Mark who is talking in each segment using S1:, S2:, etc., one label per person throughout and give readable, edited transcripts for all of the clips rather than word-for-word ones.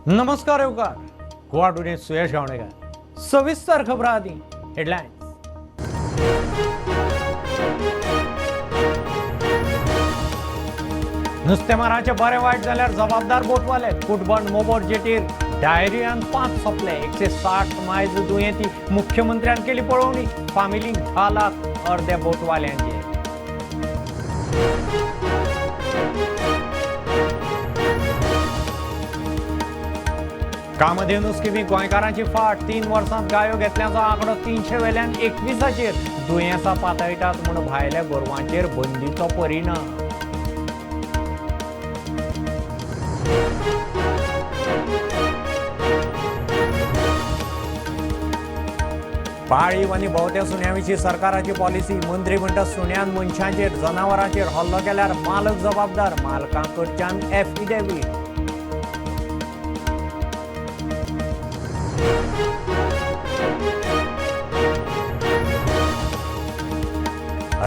S1: नमस्कार येवकार. गोवा टुडे सुयश गावणेकर. सविस्तर खबरां आदी हेडलायन्स. नुस्तेमाराचे बरें वायट जाल्यार जबाबदार बोटवाले. कुटबण मोबोर जेटीर डायरियान 5 सोंपले. 160 मायज दुयेंती. मुख्यमंत्र्यान केली पळोवणी. फामिलींक 10 लाख, अर्दे बोटवाल्यांचे. कामधेनू स्किमी गोंयकारांची फाट. 3 वर्सांत गायो घेतल्याचो आंकडो 300 वेल्यान 21चेर. दुयेंसां पातळटात म्हूण भायल्या गोरवांचेर बंदीचो परिणाम. पाळीव आनी भोंवत्या सुण्या विशीं सरकाराची पॉलिसी. मंत्री म्हणटा सुण्यान मनशांचेर जनावरांचेर हल्लो केल्यार मालक जबाबदार. मालकां कडच्यान एफिडेवीट.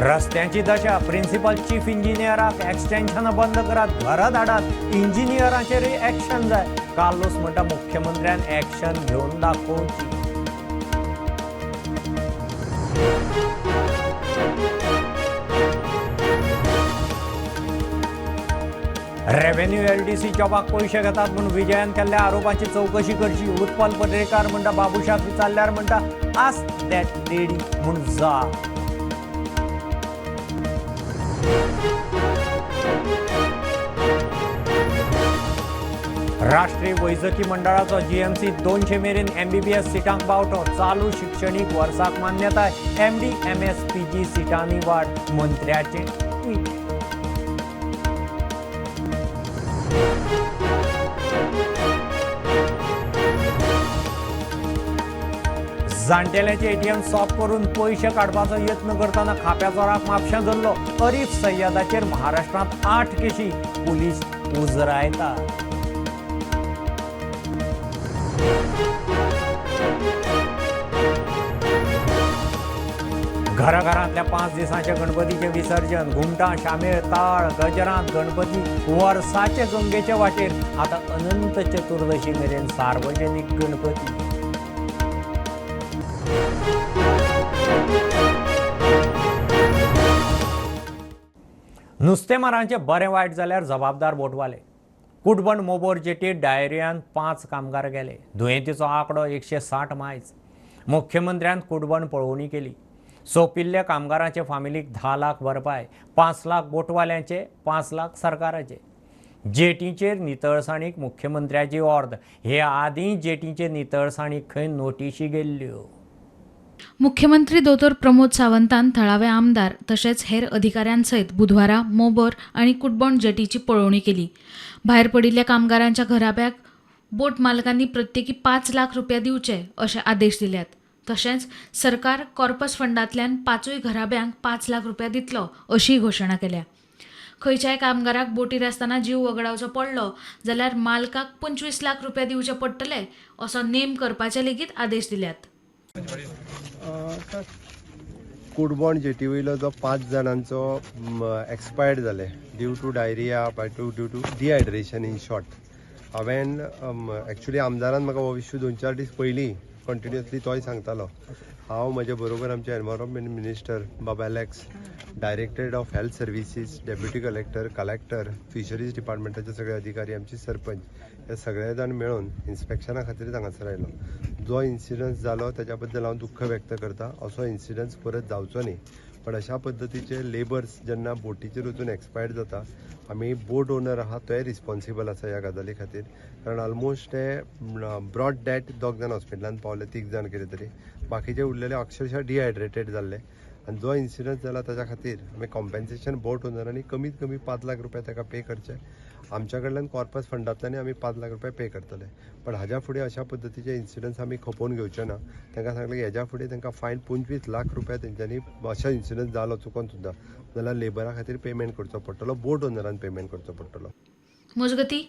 S1: रस्त्यांची दशा. प्रिन्सिपल चीफ इंजिनियराक एक्सटेन्शनां बंद करात, घरा धाडात. इंजिनियरांचेरय एक्शन जाय. कार्लोस म्हणटा मुख्यमंत्र्यान एक्शन घेवन दाखोवची. रेव्हेन्यू एलडीसी जॉबाक पयशे घेतात म्हूण विजयान केल्ल्या आरोपाची चवकशी करची. उत्पल पर्रीकार म्हणटा बाबुशाक विचारल्यार म्हणटा आस्क that lady म्हूण जा. राष्ट्रीय वैजकी मंडळाचो जीएमसी 200 मेरेन एमबीबीएस सिटांक बावटो. चालू शिक्षणीक वर्साक मान्यताय. एमडी एमएस पीजी सिटांनी वाड. मंत्र्याचें ट्वीट. जाण्टेल्याचे एटीएम सॉप करून पयशे काडपाचो यत्न करतना खाप्या चोराक म्हापश्यां धरलो. अरीफ सय्यदाचेर महाराष्ट्रांत 8 केशी. पुलीस उजरायतात. घराघरांतल्या 5 दिसांचे गणपतीचे विसर्जन. घुमटां, शामेळ, ताळ, गजरांत गणपती वर्साचे गंगेचे वाटेर. आता अनंत चतुर्दशी मेरेन सार्वजनिक गणपती. नुस्तेमारांचे बरें वायट जाल्यार जबाबदार बोटवाले. कुटबण मोबोर जेटीर डायरियान 5 कामगार गेले. दुयेंतीचो आंकडो 160 मायज. मुख्यमंत्र्यान कुटबण पळोवणी केली. सोंपिल्ल्या कामगारांचे फामिलीक 10 लाख भरपाय, 5 लाख बोटवाल्यांचे, 5 लाख सरकाराचे. जेटीचेर नितळसाणीक मुख्यमंत्र्याची ऑर्द. हे आदीं जेटीचे नितळसाणीक खंय नोटिशी गेल्ल्यो.
S2: मुख्यमंत्री दोतोर प्रमोद सावंतान थळावे आमदार तशेंच हेर अधिकाऱ्यां सयत बुधवारा मोबोर आनी कुटबण जेटीची पळोवणी केली. भायर पडिल्ल्या कामगारांच्या घराब्याक बोट मालकांनी प्रत्येकी 5 लाख रुपया दिवचे अशे आदेश दिल्यात. तशेंच सरकार कॉर्पस फंडांतल्यान 5 घराब्यांक 5 लाख रुपया दितलो अशी घोशणा केल्या. खंयच्याय कामगाराक बोटीर आसतना जीव वगडावचो पडलो जाल्यार मालकाक 25 लाख रुपया दिवचे पडटले असो नेम करपाचे लेगीत आदेश दिल्यात.
S3: कुडबण जेटी वयलो जो 5 जाणांचो एक्सपायर्ड जाले due to diarrhoea by to due to dehydration in short. हांवें एक्चुली आमदारान म्हाका हो इश्यू 2-4 दीस पयलीं कंटिन्युअसली तोय सांगतालो. हांव म्हजे बरोबर आमचे एनवायरमेंट मिनिस्टर बाबा Alex, directorate of health services, deputy collector, collector, fisheries डिपार्टमेंटाचे सगळे अधिकारी, आमचे सरपंच, हे सगळे जाण मेळून इन्स्पेक्शना खातीर हांगासर आयलो. जो इन्सिडन्स जालो ताच्या बद्दल हांव दुख्ख व्यक्त करता. असो इन्सिडन्स परत जावचो न्ही. पण अशा पद्दतीचे लेबर्स जेन्ना बोटीचेर वचून एक्सपायर्ड जाता, आमी बोट ओनर आहा तोय रिस्पॉन्सिबल आसा ह्या गजाली खातीर. कारण ऑलमोस्ट ते ब्रॉड डॅट 2 जाण हॉस्पिटलान पावले, 3 जाण कितें तरी, बाकीचे उरलेले अक्षरशः डिहायड्रेटेड जाल्ले. आनी जो इन्सिडन्स जाला ताच्या खातीर आमी कॉम्पेन्सेशन बोट ओनरांनी कमीत कमी 5 लाख रुपया ताका पे करचे. आमच्या कडल्यान कॉर्पस फंडांतल्यान आमी 5 लाख रुपया पे करतले. पण हाज्या फुडें अशा पद्दतीचे इन्सिडन्स आमी खपोवन घेवचे ना. तांकां सांगलें की हेज्या फुडें तांकां फायन 25 लाख रुपया तेंच्यांनी अशा इन्सिडन्स जालो चुकोन सुद्दां जाल्यार लेबरा खातीर पेमेंट करचो पडटलो, बोट ओनरान पेमेंट करचो पडटलो.
S2: मजगती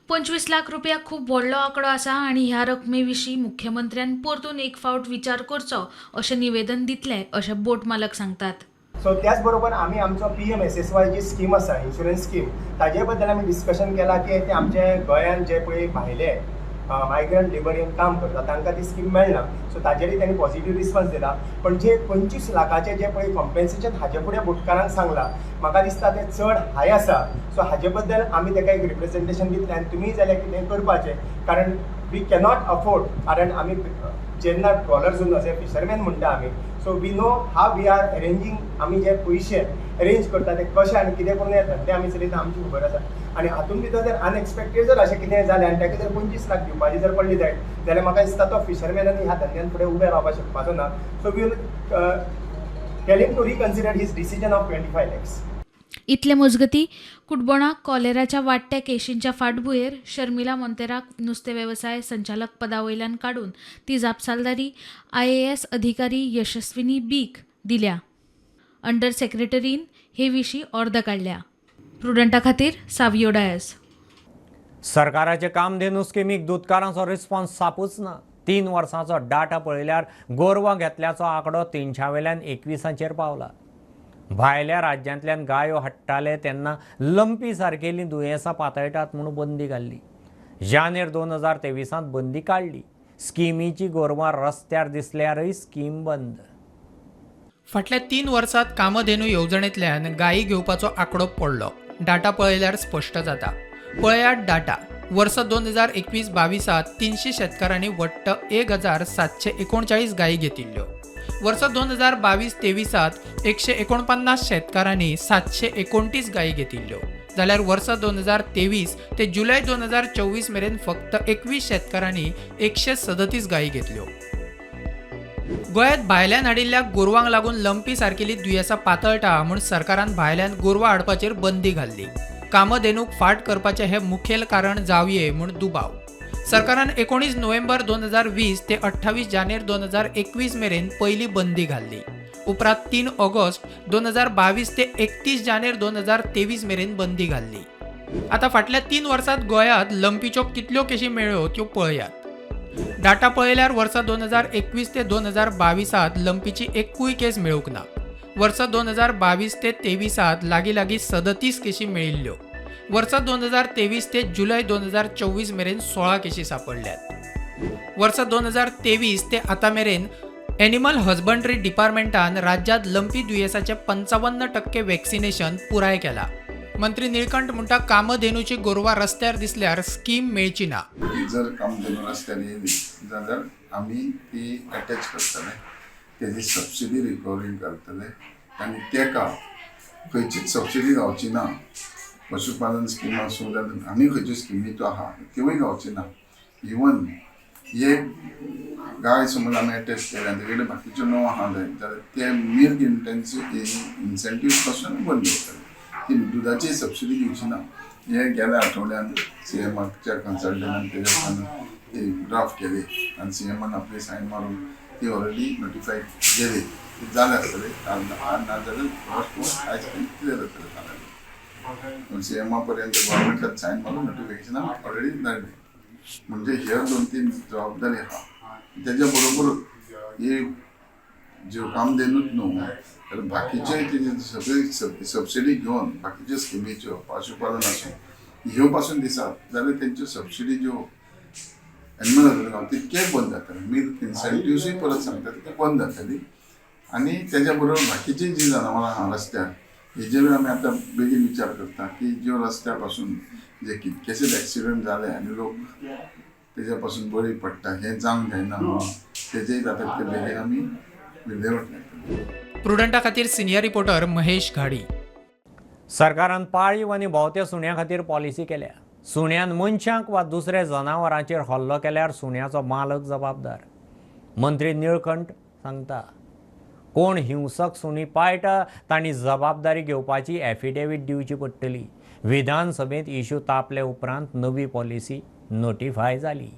S2: 25 लाख रुपया खूब व्हडलो आंकडो आसा आनी ह्या रकमे विशीं मुख्यमंत्र्यान परतून एक फावट विचार करचो अशें निवेदन दितले अशें बोट मालक सांगतात.
S4: सो त्याच बरोबर आमी आमचो PMSSY जी स्कीम आसा, इन्शुरन्स स्कीम, ताजे बद्दल आमी डिस्कशन केलां की ते आमचे गोंयांत जे पळय भायले मायग्रंट लेबर येवन काम करता तांकां ती स्कीम मेळना. सो ताजेरय तांणी पॉझिटीव रिस्पॉन्स दिला. पण जे 25 लाखाचे जे पळय कॉम्पेन्सेशन हाजे फुडें बोटकारांक सांगलां, म्हाका दिसता तें चड हाय आसा. सो हाजे बद्दल आमी ताका एक रिप्रेझेंटेशन दितले आनी तुमी जाल्यार कितें करपाचें, कारण we cannot afford. कारण आमी जेन्ना ट्रॉलर्स अशे फिशरमॅन म्हणटा आमी, so we know how we are arranging, आमी जे पयशे अरेंज करता ते कशे आनी कितें करून हे धंदे आमी चलयता आमची खबर आसा. आनी हातूंत भितर जर अनएक्सपेक्टेड जर अशें कितें जालें आनी ताका जर 25 लाख दिवपाची जर पडली जायत जाल्यार म्हाका दिसता तो फिशरमॅनांनी ह्या धंद्यान फुडें उबें रावपाक शकपाचो ना. So we will tell him to reconsider his decision of 25 lakhs.
S2: इतले मजगती कुडबोणा कॉलेराच्या वाडट्या केशींच्या फाटभुंयेर शर्मिला मोंतेराक नुस्तें वेवसाय संचालक पदा वयल्यान काडून ती जापसालदारी IAS अधिकारी यशस्विनी बीक दिल्या. अंडर सेक्रेटरीन हे विशीं ऑर्द काडल्या. प्रुडंटा खातीर सावियो डायस.
S1: सरकाराचे कामधेनू स्किमीक दुदकारांचो रिस्पॉन्स सापूच ना. 3 वर्सांचो डाटा पळयल्यार गोरवां घेतल्याचो आंकडो 300 वेल्यान 21 पावला. भायल्या राज्यांतल्यान गायो हाडटाले तेन्ना लंपी सारकेलीं दुयेंसां पातळटात म्हूण बंदी घाल्ली. जानेर 2023 बंदी काडली. स्किमीची गोरवां रस्त्यार दिसल्यारय स्कीम बंद.
S5: फाटल्या 3 वर्सांत कामधेनू येवजणेंतल्यान गायी घेवपाचो आंकडो पडलो. डाटा पळयल्यार स्पश्ट जाता. पळयात डाटा. वर्स 2021-22 300 शेतकारांनी वट्ट 1739 गायी घेतिल्ल्यो. वर्स 2022-23 149 शेतकारांनी 729 गायी घेतिल्ल्यो. जाल्यार वर्स 2023 ते जुलय 2024 मेरेन फक्त 21 शेतकारांनी 137 गायी घेतल्यो. गोंयांत भायल्यान हाडिल्ल्या गोरवांक लागून लंपी सारकेली दुयेंसां पातळटा म्हूण सरकारान भायल्यान गोरवां हाडपाचेर बंदी घाल्ली. कामधेनूक फाट करपाचें हें मुखेल कारण जावये म्हूण दुबाव. सरकारान 19 नोव्हेंबर 2020 ते 28 जानेर 2021 मेरेन पयली बंदी घाल्ली. उपरांत 3 ऑगस्ट 2022 ते 31 जानेर 2023 मेरेन बंदी घाल्ली. आतां फाटल्या 3 वर्सांत गोंयांत लंपीच्यो कितल्यो केशी मेळ्ळ्यो त्यो पळयात. डाटा पळयल्यार वर्सा 2021 ते 2022 लंपीची एकूय केस मेळूंक ना. वर्सा 2022 ते 23 लागीं लागीं 37 केशी मेळिल्ल्यो. वर्सा 2023 ते जुलय 2024 मेरेन 16 केशी सापडल्यात. वर्सा 2023 ते आतां मेरेन एनिमल हजबंड्री डिपार्टमेंटान राज्यांत लंपी दुयेंसाचें 55% वॅक्सिनेशन पुराय केलां. मंत्री निळकंठ म्हणटा कामधेनूची गोरवां रस्त्यार दिसल्यार स्कीम मेळची ना.
S6: जर कामधेनू रस्त्यार येयली जाल्यार आमी ती अटॅच करतले, तेजी सबसिडी रिकवरी करतले आनी तेका खंयचीच सबसिडी गावची ना. पशुपालन स्कीम आसूं जाल्यार आनी खंयच्यो स्किमी त्यो आहा त्योय गावची ना. इवन एक गाय समज आमी अटॅच केल्या आनी तेजे कडेन बाकीच्यो 9 आहा जाल्यार ते मिल्क इन्सेंटीव पासून बंद जातले. ती दुदाची सबसिडी दिवची ना. हे गेल्या आठवड्यान सीएमाच्या कन्सल्टंटान तेज्या उपरांत ती ड्राफ्ट केली आनी सीएमान आपली सायन मारून ती ऑलरेडी नोटिफाय केली. ती जालें आसतलें नाजाल्यार फर्स्ट आयज क्लियर जातलें फाल्यां. सीएमा पर्यंत गव्हर्मेंटान सायन मारून नोटिफिकेशन ऑलरेडी धाडली. म्हणजे ह्यो 2-3 जबाबदारी आहा. तेज्या बरोबर ही ज्यो कामधेनूच न्हू तर बाकीचे तेजे सगळे सबसिडी घेवन बाकीच्यो स्किमीच्यो पशुपालन आसूं ह्यो पासून दिसात जाल्यार तेंच्यो सबसिडी ज्यो एनिमल हजबंड्री तितकेय बंद जातले. मिल्क इन्सेंटिव्सूय परत सांगता ते बंद जातली. आनी तेज्या बरोबर बाकीची जी जनावरां आहा रस्त्यार हेजेरूय आमी आतां बेगीन विचार करता की ज्यो रस्त्या पासून जे कितकेशेच एक्सिडंट जाले आनी लोक तेज्या पासून बळी पडटा हें जावंक जायना म्हणून तेजेय जाता तितके बेगीन आमी विल्हेवाट लायतले.
S5: प्रुडंटा खातीर सिनियर रिपोर्टर महेश घाडी.
S1: सरकारान पाळीव आनी भोंवत्या सुण्यां खातीर पॉलिसी केल्या. सुण्यान मनशांक वा दुसऱ्या जनावरांचेर हल्लो केल्यार सुण्याचो मालक जबाबदार. मंत्री निळकंठ सांगता कोण हिंसक सुणी पाळटा तांणी जबाबदारी घेवपाची एफिडेवीट दिवची पडटली. विधानसभेंत इशू तापले उपरांत नवी पॉलिसी नोटिफाय जाली.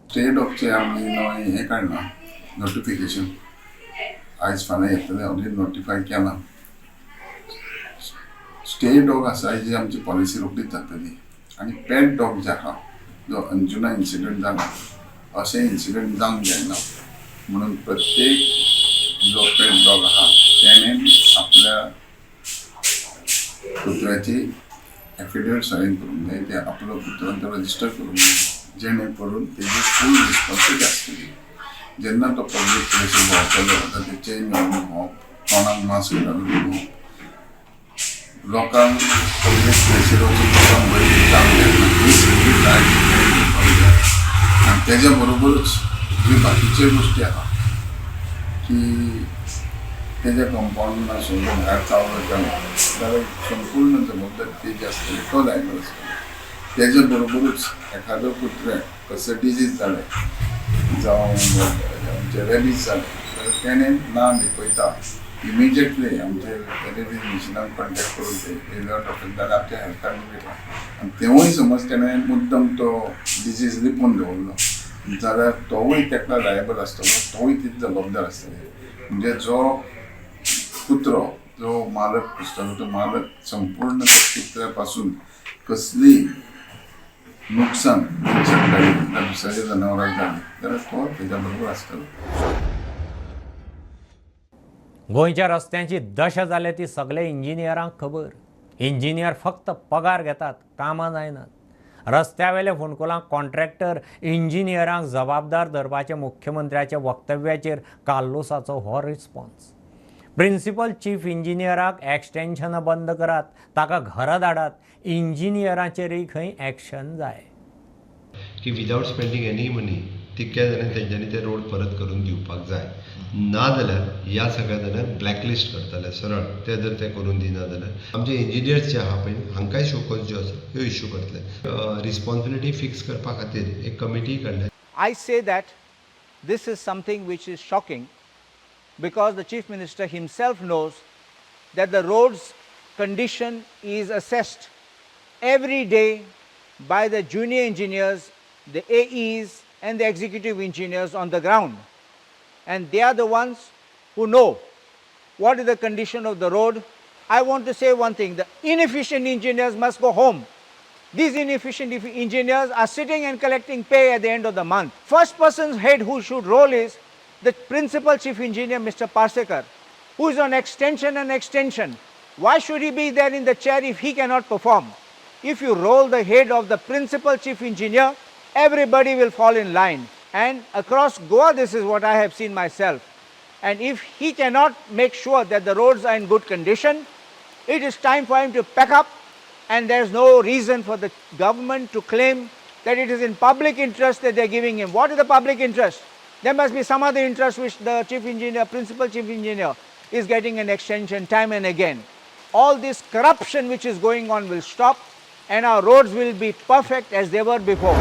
S6: स्टे डॉगचे आमी नवें हें काडलां नोटिफिकेशन, आयज फाल्यां येतलें, ऑलरेडी नोटिफाय केलां. स्टे डॉग आसा हेजी आमची पॉलिसी रोखडीच जातली. आनी पेट डॉग जे आहा जो अंजुना इन्सिडंट जाला अशें इन्सिडंट जावंक जायना म्हणून प्रत्येक जो पेट डॉग आहा तेणें आपल्या कुत्र्याची एफिडेवीट सायन करूंक जाय, ते आपलो कुत्रो तो रजिस्टर करूंक जाय. जेणे करून तेजी फूल रिस्पॉन्सिबिलिटी आसतली. जेन्ना तो पब्लीक प्लेसीर भोंवतलो जाल्यार ते चेन घालून भोंवप, तोंडाक मास्क घालून भोंवप, लोकांक पब्लीक प्लेसीर वचून लोकांक बरी काम घेतना ही सगळी काळजी तेणें घेवपाक जाय. आनी तेज्या बरोबरूच ज्यो बाकीच्यो गोश्टी आहा की तेज्या कंपाउंडान आसून भायर चावलो गेलो जाल्यार संपूर्ण जबाबदारी तेजी आसतली, तो लायबल आसतलो. तेज्या बरोबरूच एखादो कुत्र्याक कसलें डिजीज जालें जावं आमचें रेबीज जालें जाल्यार तेणें ना लिपयता इमिजिएटली आमचे रेबीज मिशनाक कॉन्टेक्ट करून ते येयलो डॉक्टर जाल्यार आमच्या हेल्थाक घेतला आनी तेवूय समज तेणें मुद्दम तो डिजीज लिपोवन दवरलो जाल्यार तोवूय तेका लायबल आसतलो, तोवूय तितलो जबाबदार आसतलो. म्हणजे जो कुत्रो जो मालक आसतलो तो मालक संपूर्ण कुत्र्या पासून कसली नुकसान मनशाक जालें जाल्यार दुसऱ्याच्या जनावराक जालें जाल्यार तो तेज्या बरोबर आसतलो.
S1: गोंयच्या रस्त्यांची दशा जाल्या ती सगळे इंजिनियरांक खबर. इंजिनियर फक्त पगार घेतात, कामां जायनात. रस्त्यावेल्या फोंडकुलांक कॉन्ट्रॅक्टर इंजिनियरांक जबाबदार धरपाचे मुख्यमंत्र्याच्या वक्तव्याचेर कार्लुसाचो हो रिस्पॉन्स. प्रिन्सिपल चीफ इंजिनियराक एक्सटेन्शनां बंद करात, ताका घरा धाडात, इंजिनियराचेरय खंय एक्शन जाय.
S3: की विदाउट स्पेंडींग एनी मनी तितक्या जाणांनी तेंच्यांनी ते रोड परत करून दिवपाक जाय, ना जाल्यार ह्या सगळ्या जाणांक ब्लॅकलिस्ट करतले सरळ. ते जर ते करून दिना जाल्यार आमचे इंजिनियर्स जे आहा पळय हांकांय शोकॉज ज्यो आसा त्यो इश्यू करतले. रिस्पॉन्सिबिलिटी फिक्स करपा खातीर एक कमिटी काडल्या.
S7: I say that this is something which is shocking because the Chief Minister himself knows that the road's condition is assessed every day by the junior engineers, the AEs and the executive engineers on the ground. And they are the ones who know what is the condition of the road. I want to say one thing, the inefficient engineers must go home. These inefficient engineers are sitting and collecting pay at the end of the month. First person's head who should roll is the principal chief engineer, Mr. Parsekar, who is on extension and extension. Why should he be there in the chair if he cannot perform? If you roll the head of the principal chief engineer, everybody will fall in line. And across Goa, this is what I have seen myself. And if he cannot make sure that the roads are in good condition, it is time for him to pack up, and there is no reason for the government to claim that it is in public interest that they are giving him. What is the public interest? There must be some other interest which the chief engineer, principal chief engineer is getting an extension time and again. All this corruption which is going on will stop and our roads will be perfect as they were before.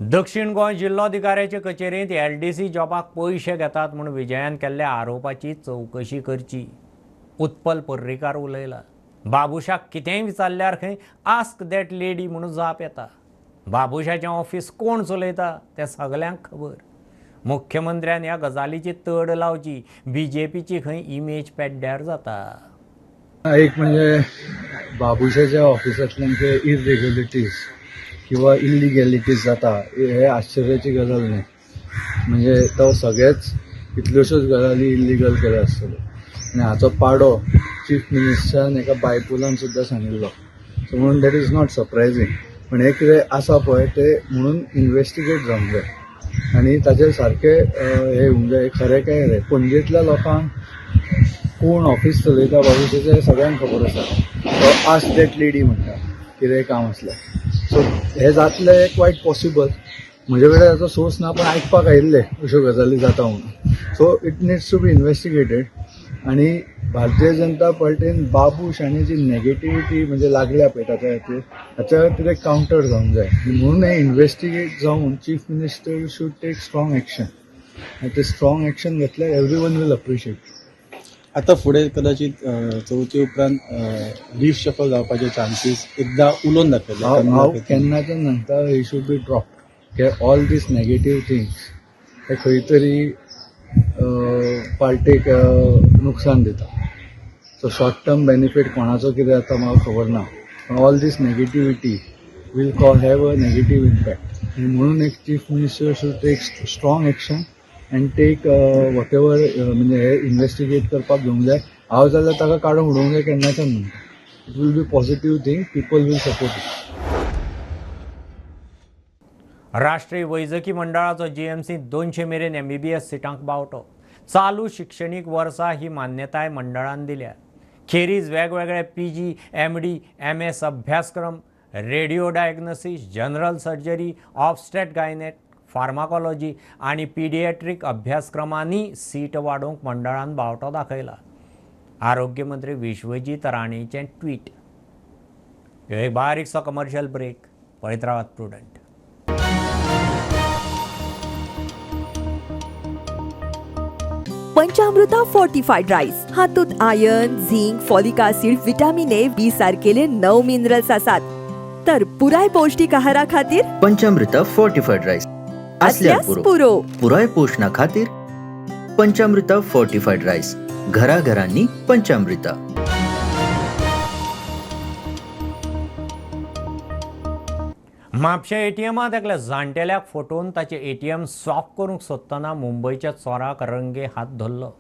S1: दक्षिण Goa जिल्लोधिकाऱ्याचे कचेरेंत LDC जॉबाक पयशे घेतात म्हूण विजयान केल्ल्या आरोपाची चवकशी करची, उत्पल पर्रीकार उलयला. बाबुशाक कितेंय विचारल्यार खंय आस्क that lady म्हणून जाप येता. बाबुशाचें ऑफिस कोण चलयता तें सगल्यांक खबर. मुख्यमंत्र्यान ह्या गजालीची तड लावची, बीजेपीची खंय इमेज पेड्ड्यार जाता.
S8: एक म्हणजे बाबुशाच्या ऑफिसांतल्यान जे इरेग्युलरिटीज किंवा इलिगॅलिटीज जाता हे आश्चर्याची गजाल न्हय. म्हणजे तो सगळेच कितल्योश्योच गजाली इल्लिगल केल्या आसतल्यो आनी हाचो पाडो चीफ मिनिस्टरान एका बायपोलान सुद्दां सांगिल्लो. सो म्हणून that is not surprising. पण हें कितें आसा पळय तें म्हणून इन्वेस्टिगेट जावंक जाय आनी ताचेर सारकें हें येवंक जाय खरें काय रे. पणजेंतल्या लोकांक कोण ऑफिस चलयता बाबुशाचें सगळ्यांक खबर आसा. तो आस्क that lady म्हणटा कितेंय काम आसल्यार. सो हें जातलें क्वायट पॉसिबल. म्हजे कडेन ताचो सोर्स ना पण आयकपाक आयिल्लें अश्यो गजाली जाता म्हणून. So it needs to be investigated. आनी भारतीय जनता पार्टीन बाबूश हांणी जी नेगेटिविटी म्हणजे लागल्या पळय ताच्या खातीर हाच्या खातीर एक कावंटर जावंक जाय. म्हणून हें इन्वेस्टिगेट जावन chief minister should take strong action. आनी ते स्ट्रॉंग एक्शन घेतल्यार एवरी वन will appreciate.
S9: आता फुडें कदाचित चवथी उपरांत रिशफल जावपाचे चान्सीस एकदा उलोवन दाखयले.
S8: हांव केन्नाच्यान सांगता he should be drop. All these negative things हे खंय तरी पार्टीक नुकसान दिता. सो शॉर्ट टर्म बेनिफीट कोणाचो कितें जाता म्हाका खबर ना, पण all this negativity will have a negative impact. आनी म्हणून एक chief minister should take strong action and take whatever म्हणजे हे इन्वेस्टिगेट करपाक घेवंक जाय. हांव जाल्यार ताका काडून उडोवंक जाय केन्नाच्यान म्हणटा. It will be positive thing, people will support it.
S1: राष्ट्रीय वैजकी मंडळाचो जीएमसी 200 मेरेन एमबीबीएस सिटांक बावटो. चालू शिक्षणीक वर्सा ही मान्यताय मंडळान दिल्या. खेरीज वेगवेगळे पीजी, एमडी, एमएस अभ्यासक्रम, radio diagnosis, general surgery, obstet gynaec, pharmacology आनी पिडिएट्रीक अभ्यासक्रमांनी सीट वाडोवंक मंडळान बावटो दाखयला. आरोग्य मंत्री विश्वजीत राणेचें ट्वीट. एक बारीकसो कमर्शियल ब्रेक. पळयत रावात प्रुडंट.
S10: पंचामृता फोर्टिफाईड राईस हातूंत iron, zinc, folic acid, vitamin A, B सारकेले 9 मिनरल्स आसात. तर पुराय पौष्टिक आहारा खातीर
S11: पंचामृता फोर्टिफाईड राईस
S10: असल्यास पुरो.
S11: पुराय पोषणा खातीर पंचामृता फोर्टिफाईड राईस, घराघरांनी पंचामृता.
S1: म्हापशें एटीएमांत एकल्या जाणटेल्याक फटोवन ताचें एटीएम सॉफ करूंक सोदतना मुंबयच्या चोराक रंगे हात धरलो.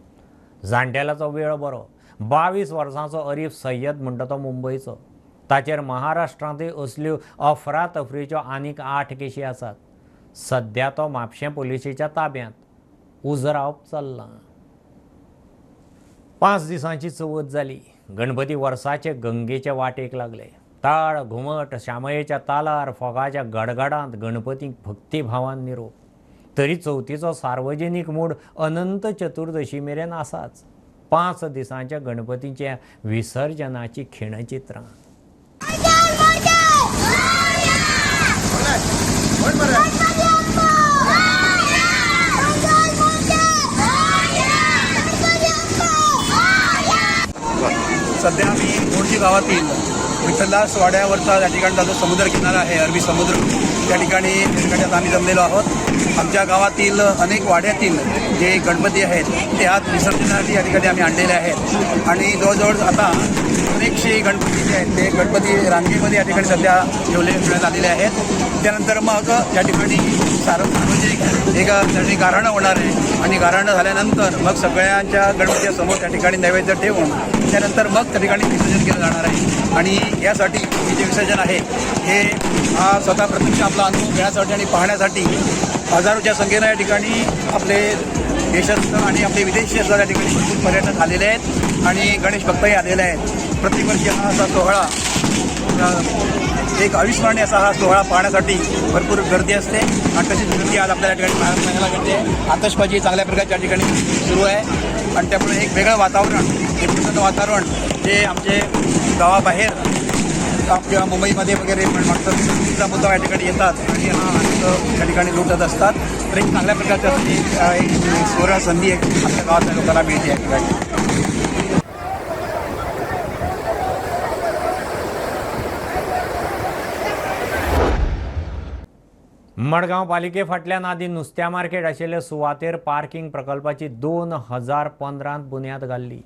S1: जाणटेल्याचो वेळ बरो. 22 वर्सांचो अरीफ सय्यद म्हणटा तो मुंबयचो. ताचेर महाराष्ट्रांतय असल्यो अफरातफरीच्यो आनीक 8 केशी आसात. सद्या तो म्हापशें पुलिशेच्या ताब्यांत. उजरावप चल्लां. 5 दिसांची चवथ जाली. गणपती वर्साचे गंगेचे वाटेक लागले. ताळ घुमट शामयेच्या तालार फोगाच्या गडगडांत गणपतीक भक्तिभावान निरोप. तरी चवथीचो सार्वजनीक मूड अनंत चतुर्दशी मेरेन आसाच. 5 दिसांच्या गणपतीच्या विसर्जनाची खिणचित्रां.
S12: सध्या आम्ही मोर्शी गावातील विठ्ठलदास वाड्यावरचा त्या ठिकाणचा जो समुद्र किनारा आहे, अरबी समुद्र, त्या ठिकाणी आता आम्ही जमलेलो आहोत. आमच्या गावातील अनेक वाड्यातील जे गणपती आहेत ते आज विसर्जनासाठी या ठिकाणी आम्ही आणलेले आहेत आणि जवळजवळ आता अनेकशे गणपती जे आहेत ते गणपती रांगेमध्ये या ठिकाणी सध्या ठेवण्यात आलेले आहेत. त्यानंतर मग या ठिकाणी सार्वजनिक एक ठिकाणी गाऱ्हाणं होणार आहे आणि गाऱ्हाणं झाल्यानंतर मग सगळ्यांच्या गणपतीच्या समोर त्या ठिकाणी नैवेद्य ठेवून त्यानंतर मग त्या ठिकाणी विसर्जन केलं जाणार आहे. आणि यासाठी हे जे विसर्जन आहे हे हा स्वतः प्रत्यक्ष आपला अनुभव घेण्यासाठी आणि पाहण्यासाठी हजारोच्या संख्येनं या ठिकाणी आपले देशस्थ आणि आपले विदेशी सुद्धा त्या ठिकाणी भरपूर पर्यटक आलेले आहेत आणि गणेश भक्तही आलेले आहेत. प्रत्येक वर्षी हा असा सोहळा एक अविस्मरणीय असा हा सोहळा पाहण्यासाठी भरपूर गर्दी असते आणि तशीच गर्दी आज आपल्या ठिकाणी पाहायला मिळते. आतषबाजी चांगल्या प्रकारच्या ठिकाणी सुरू आहे आणि त्यामुळे एक वेगळं वातावरण, एक प्रसन्न वातावरण जे आमचे गावाबाहेर किंवा मुंबईमध्ये वगैरे मागचा मुद्दा या ठिकाणी येतात आणि हा आनंद या ठिकाणी लुटत असतात. तर एक चांगल्या प्रकारच्या एक सुवर्ण संधी एक आमच्या गावातल्या लोकांना मिळते या ठिकाणी.
S1: मडगांव पालिके फाटल्यान आदी नुस्त्या मार्केट आशिल्ले सुवातेर पार्किंग प्रकल्पाची 2015 बुन्याद घाल्ली.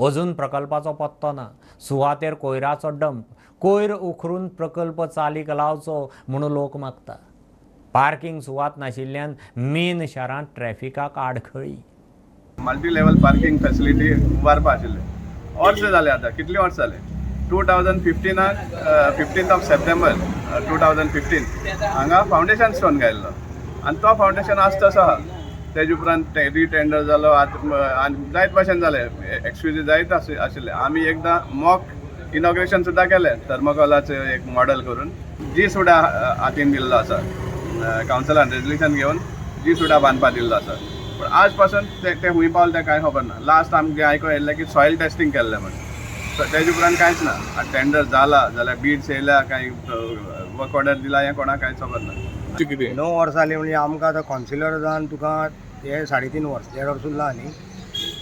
S1: अजून प्रकल्पाचो पत्तो ना. सुवातेर कोयराचो डंप, कोयर उखरून प्रकल्प चालीक लावचो म्हणून लोक मागता. पार्किंग सुवात नाशिल्ल्यान मेन शारांत ट्रॅफिकाक आडखळी.
S13: मल्टी लेवल पार्किंग फॅसिलिटी उबारपा आशिल्लें. वर्स जालें आतां, कितलीं वर्सां जालें. 2015 15 ऑफ सप्टेंबर 2015 हांगा फावंडेशन स्टोन घायल्लो आनी तो फावंडेशन आज तसो आहा. तेजे उपरांत रिटेंडर जालो, आनी जायत भाशेन जालें, एक्सक्यूजी जायत आशिल्ले. आमी एकदां मॉक इनॉग्रेशन सुद्दां केलें थर्मोकोलाचें एक मॉडल करून. जी सुडा हातीन दिल्लो आसा, कावन्सिलान रेजल्युशन घेवन जी सुडा बांदपा दिल्लो आसा. पूण आज पासून ते खूंय पावले तें कांय खबर ना. लास्ट आमकां आयको येयल्लें की सॉयल टेस्टींग केल्लें म्हण, तेजे उपरांत कांयच ना. आतां टेंडर जाला जाल्यार बीड्स येयल्या, कांय वर्क ऑर्डर दिला हें कोणाक कांयच खबर ना.
S4: 9 वर्सां जालीं म्हणजे आमकां आतां कावन्सिलर जावन तुका हे 3.5 वर्स, 1.5 वर्स उरला न्ही.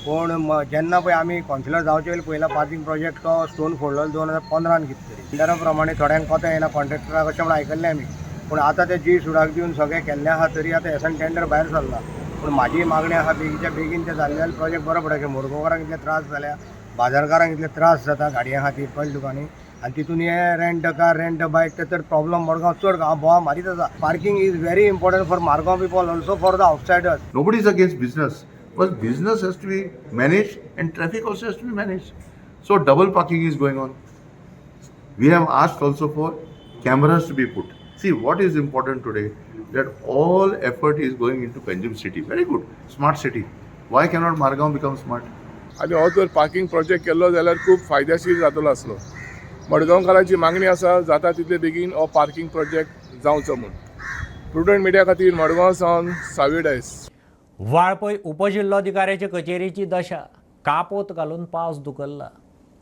S4: पूण जेन्ना पळय आमी कावन्सिलर जावचे पयलीं पयला पार्किंग प्रोजेक्ट तो स्टोन फोडलो 2015 कितें तरी. टेंडरा प्रमाणे थोड्यांक कोता येना कॉन्ट्रॅक्टराक अशें म्हूण आयकल्लें आमी. पूण आतां ते जी सुडाक दिवन सगळें केल्लें आहा तरी आतां एसान टेंडर भायर सरला. पूण म्हाजी मागणी आहा बेगीच्या बेगीन ते जाल्ले जाल्यार प्रोजेक्ट बरो पडटा. कित्याक मडगांवकारांक इतले त्रास जाल्या, बाजारकारांक इतले त्रास जाता गाडयां खातीर पडले तुका न्ही. आनी तितून हे rent a car, rent a bike ते चड प्रॉब्लम मडगांव चड बोवा मारीत आसा. Parking is very important for Margao people, also for the outsiders.
S6: Nobody is against business, but business has to be managed and traffic also has to be managed. So double parking is going on. We have asked also for cameras to be put.
S14: See what is important today that all effort is going into Panjim city. Very good, smart city. Why cannot Margao become smart?
S15: आनी हो जर parking project केल्लो जाल्यार खूब फायदेशीर जातलो आसलो. मडगांवकारांची मागणी आसा, जाता तितले बेगीन हो पार्किंग प्रोजेक्ट जावचो म्हूण. प्रुडंट मिडिया खातीर मडगांव सावन सावी डायस.
S1: वाळपय उपजिल्लोधिकाऱ्याचे कचेरीची दशा. कापोत घालून पावस धुकल्ला.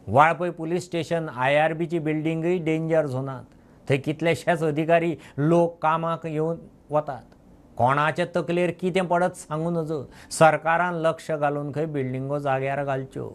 S1: वाळपय पुलीस स्टेशन IRBची बिल्डिंगूय डेंजर झोनांत. थंय कितलेशेच अधिकारी लोक कामाक येवन वतात. कोणाचे तकलेर कितें पडत सांगू नजो. सरकारान लक्ष घालून खंय बिल्डिंगो जाग्यार घालच्यो.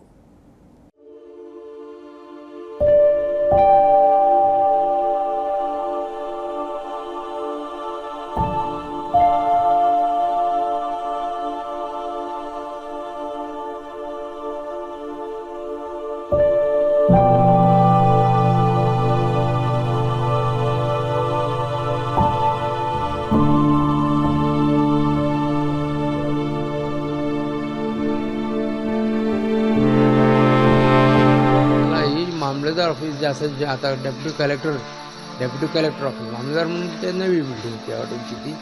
S16: मामलेदार ऑफिस जे आसा, जे आतां डेप्युटी कलेक्टर ऑफिस, मामलेदार म्हणून ते नवी बिल्डींग त्या वाटेनची. ती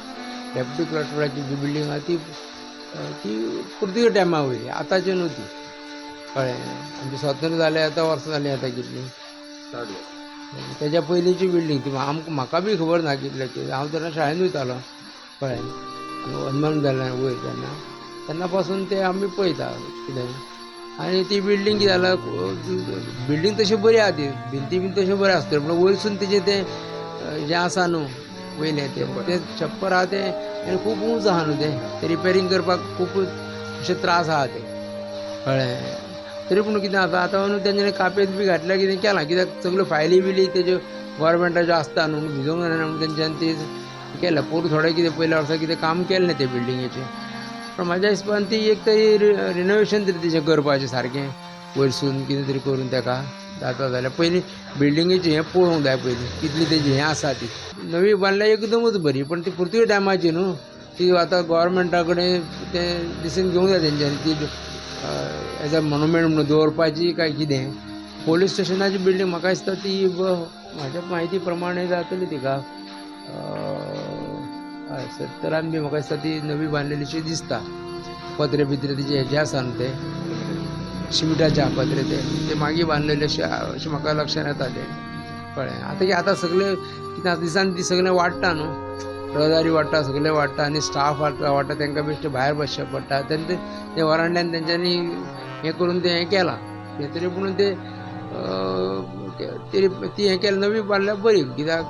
S16: डेप्युटी कलेक्टराची जी बिल्डींग आहा ती ती पुर्तुगेज टायमा वयली, आतांची न्हू ती. कळ्ळें? आमचें स्वातंत्र्य जालें आतां वर्सां जालीं आतां कितलीं, तेज्या पयलींची बिल्डींग ती. आमकां म्हाका बी खबर ना कितल्याची. हांव तेन्ना शाळेन वयतालो. कळ्ळें? हनुमान जालें वयर तेन्ना, तेन्ना पासून ते आमी पळयता कितें. आनी ती बिल्डींग कितें जाला, बिल्डींग तशी बरी आहा ती, भिंती बीन तश्यो बऱ्यो आसतल्यो, पूण वयरसून तेजें तें जें आसा न्हू वयलें तें तें छप्पर आहा तें आनी खूब उंच आहा न्हू तें, तें रिपेरींग करपाक खूब अशे त्रास आहा ते. कळ्ळें? तरी पूण कितें आतां आतां न्हू तेंच्यांनी कापेत बी घातल्या, कितें केलां, कित्याक सगल्यो फायली बिली तेज्यो गोवोरमेंटाच्यो आसता न्हू, भिजोवंक जायना म्हणून तेंच्यांनी ती केल्या. पोरूं थोडें कितें पयल्या वर्सा कितें काम केलें ते बिल्डिंगेचें. पूण म्हाज्या हिसपान ती एक तरी रिनोवेशन तरी तेजें करपाचें सारकें, वयरसून कितें तरी करून तेका जाता जाल्यार. पयलीं बिल्डिंगेचें हें पळोवंक जाय पयलीं, कितली तेजी हें आसा ती. नवी बांदल्या एकदमूच बरी, पण ती पुर्तुगेज टायमाची न्हू ती. आतां गोवोरमेंटा कडेन तें डिसिजन घेवंक जाय तेंच्यांनी, ती एज अ मोनुमेंट म्हणून दवरपाची काय कितें. पोलीस स्टेशनाची बिल्डींग म्हाका दिसता ती म्हाज्या म्हायती प्रमाणे जातली तिका, हय, 70 बी म्हाका दिसता ती नवी बांदलेलीशी दिसता. पत्रे बित्रे तिचे हेजे आसा न्हू ते शिमिटाचे आहा पत्रे, ते ते मागीर बांदलेले अशें अशें म्हाका लक्षांत येता तें. कळ्ळें? आतां की आतां सगळें कितें आतां दिसान दीस सगळें वाडटा न्हू, रहदारी वाडटा, सगळें वाडटा आनी स्टाफ वाडटा वाडटा, तांकां बेश्टे भायर बसचें पडटा. तेन्ना ते वरांड्यान तेंच्यांनी हें करून तें हें केलां तें. तरी पूण तें ती हें केलें, नवी बांदल्यार बरी, कित्याक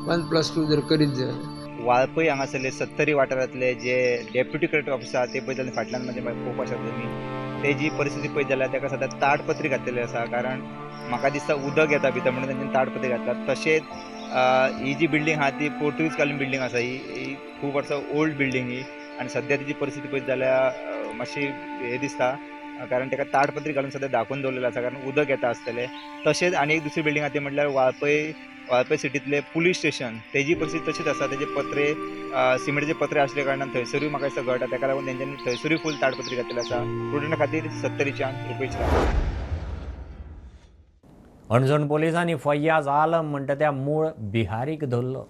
S16: 1+2 जर करीत जर.
S17: वाळपय हांगासरले सत्तरी वाठारांतले जे डेप्युटी कलेक्टर ऑफिस आसा ते पळयत जाल्यार फाटल्यान म्हणजे पळोवपाक शकता तुमी, तेजी परिस्थिती पळयत जाल्यार ताका सद्या ताडपत्री घातलेली आसा, कारण म्हाका दिसता उदक येता भितर म्हणून तेंच्यांनी ताडपत्री घातला. तशेंच ही जी बिल्डींग आहा ती पोर्तुगीज कालीन बिल्डींग आसा. ही ही खूब वर्सां ओल्ड बिल्डींग ही आनी सद्या तिची परिस्थिती पळयत जाल्यार मातशी हें दिसता, कारण ताका ताडपत्री घालून सद्या धाकून दवरलेलें आसा, कारण उदक येता आसतलें. तशेंच आनी एक दुसरी बिल्डींग आहा ती म्हटल्यार वाळपय वाळपय सिटींतलें पुलीस स्टेशन. तेजी परिस्थिती तशीच आसा. तेजे पत्रे, सिमेंटाचे पत्रे आसल्या कारणान थंयसरूय म्हाका दिसता गळटा. ताका लागून तेंच्यांनी थंयसरूय फूल ताडपत्री घातलेली आसा. प्रुडंटा खातीर सत्तरीच्यान रुपेश राव.
S1: हणजूण पोलिसांनी फैयाज आलम म्हणटा त्या मूळ बिहारीक धरलो.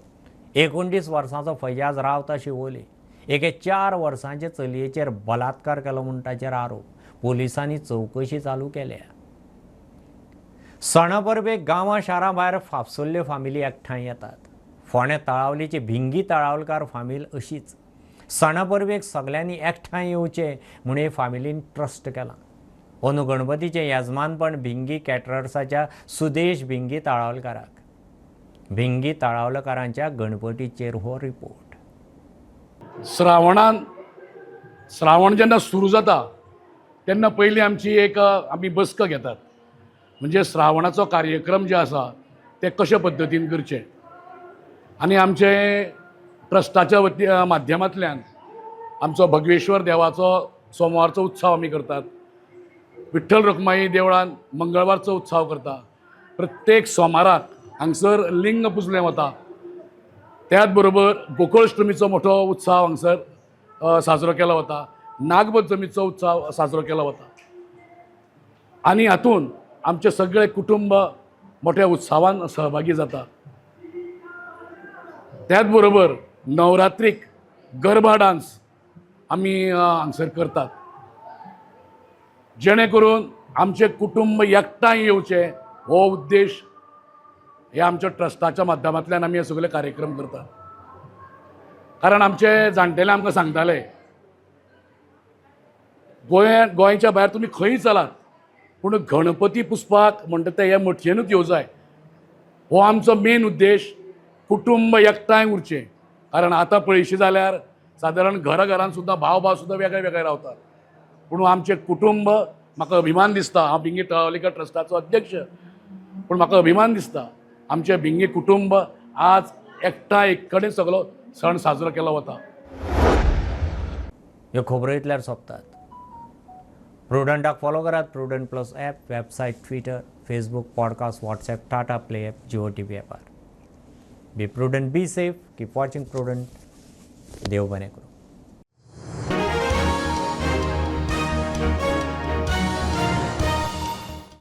S1: 29 वर्सांचो फैयाज रावता शिवोली. एके 4 वर्सांचे चलयेचेर बलात्कार केलो म्हूण ताचेर आरोप. पोलिसांनी चवकशी चालू केल्या. सणा परबेक गांवां शारां भायर फाफसुल्ल्यो फामिली एकठांय येतात. फोंडें तळावलीची भिंगी तळावलकार फामील अशीच. सणा परबेक सगल्यांनी एकठांय येवचें म्हूण हे फामिलीन ट्रस्ट केलां. अंदू गणपतीचें येजमानपण भिंगी कॅटरर्साच्या सुदेश भिंगी तळावलकाराक. भिंगी तळावलकारांच्या गणपतीचेर हो रिपोर्ट.
S18: श्रावणान, श्रावण जेन्ना सुरू जाता तेन्ना पयलीं आमची एक आमी बसका घेतात, म्हणजे श्रावणाचो कार्यक्रम जे आसा ते कशे पद्दतीन करचे आनी आमचे ट्रस्टाच्या वती माध्यमांतल्यान आमचो भगवेश्वर देवाचो सोमवारचो उत्सव आमी करतात, विठ्ठल रखुमाई देवळान मंगळवारचो उत्सव करता, प्रत्येक सोमाराक हांगसर लिंग पुजलें वता, त्याच बरोबर गोकुळाष्टमीचो मोठो उत्सव हांगसर साजरो केलो वता, नागपंचमीचो उत्सव साजरो केलो वता आनी हातूंत आमचें सगळें कुटुंब मोठ्या उत्सवान सहभागी जाता. त्याच बरोबर नवरात्रीक गरबा डान्स आमी हांगसर करतात, जेणे करून आमचें कुटुंब एकठांय येवचें हो उद्देश हे आमच्या ट्रस्टाच्या माध्यमांतल्यान आमी हे सगळे कार्यक्रम करतात. कारण आमचे जाणटेले आमकां सांगताले, गोंयच्या भायर तुमी खंय चलात पूण गणपती पुजपाक म्हणटा ते हे मठयेनूच येवं जाय. हो आमचो मेन उद्देश, कुटुंब एकठांय उरचें. कारण आतां पळयशी जाल्यार सादारण घरा घरान सुद्दां भाव भाव सुद्दां वेगळे वेगळे रावतात, पूण आमचें कुटुंब, म्हाका अभिमान दिसता, हांव बिंगी तळावलीकर ट्रस्टाचो अध्यक्ष, पूण म्हाका अभिमान दिसता आमचें बिंगी कुटुंब आज एकठांय एक कडेन सगळो सण साजरो केलो वता.
S1: ह्यो खबरो इतल्यार सोंपतात. प्रुडंटाक फॉलो करात. Prudent plus app, website, Twitter, Facebook, podcast, WhatsApp, Tata Play app, Jio TV ॲपार. Be prudent, be safe, keep watching Prudent. देव बरें करूं.